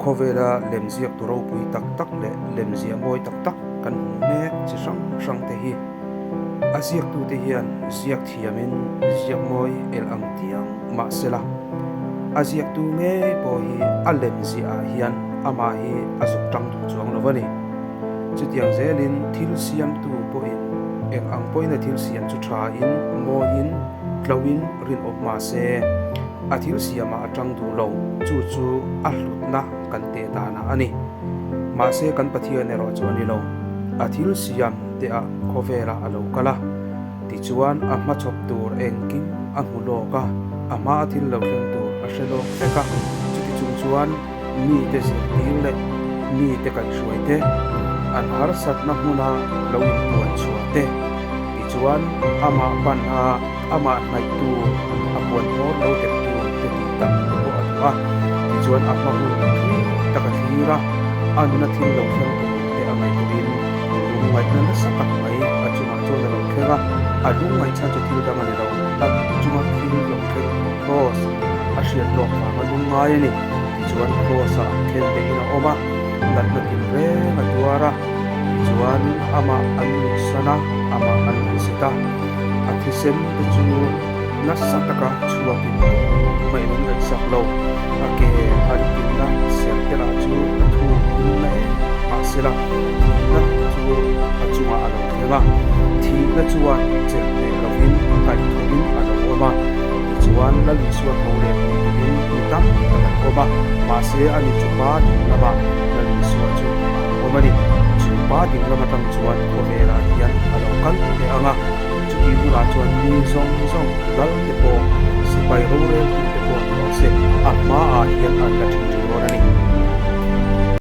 Khawvela lemziaktu ropui tak tak leh lemziah mawi tak tak kan hmuh mek chi hrang hrang te hi a ziaktute hian ziak thiamin ziak mawi el ang tiang mah sela, a ziaktu ngei pawh hi a lemziah ah hian amah hi a zuk tang duh chuang lo a ni. Chutiang zelin thil siamtu pawhin eng ang pawhin a thil siam chu thain, mawiin, tloin rinawm mah se, a thil siamah a tang duh lo, chu chu a hlutna kan teh danah a ni. Mahse kan Pathian erawh chu a ni lo, a thil siam teah khawvelah a lo kal a, tichuan a hmachhawp tur engkim a hmu lawk a, a hma a thil lo thleng tur a hre lawk vek a, chuti chung chuan mite zirtir leh mite kaihhruai te, an harsatna hmuna lo inpuan chhuah te, tichuan amah pan a amah hnaihtu a puan hmawr lo deptu te tih tak te pawh a duh a, tichuan a hma hun thui tak a thlir a, a nuna thil lo thleng tur te a ngaihtuahin lungngaihna nasa tak mai a chungah chuan a lo thleng a, a lungngaih chhan chu thil dang a ni lo, a chunga thil lo thleng tur kraws a hriat lawk vanga lungngai a ni, tichuan kraws ah khen beihin a awm a, natna tinreng a tuar a, tichuan amah an nuihsan a, amah an nuihsit a. A thisen te chu nasa taka chhuakin hmeiin an ngaihsak lo. A ke an tinna ser te lah chu a thuk in na em mahsela thihna chu a chungah a lo thleng a. Thihna chuan chelh hneh lovin kaihthawhin a lo awm a. Tichuan Lal Isua tho leh hmuh tumin mi tam tak an awm a, mahse ani chu pa ding lamah Lal Isua chu a lo awm a ni. Chu pa ding lam atang chuan khawvelah hian a lo kal leh ang a, chutih hunah chuan mi zawng zawng lal te pawh, sipai roreltu te pawh ni rawh se, a hmaah hian an la ṭhin ṭhin dawn a.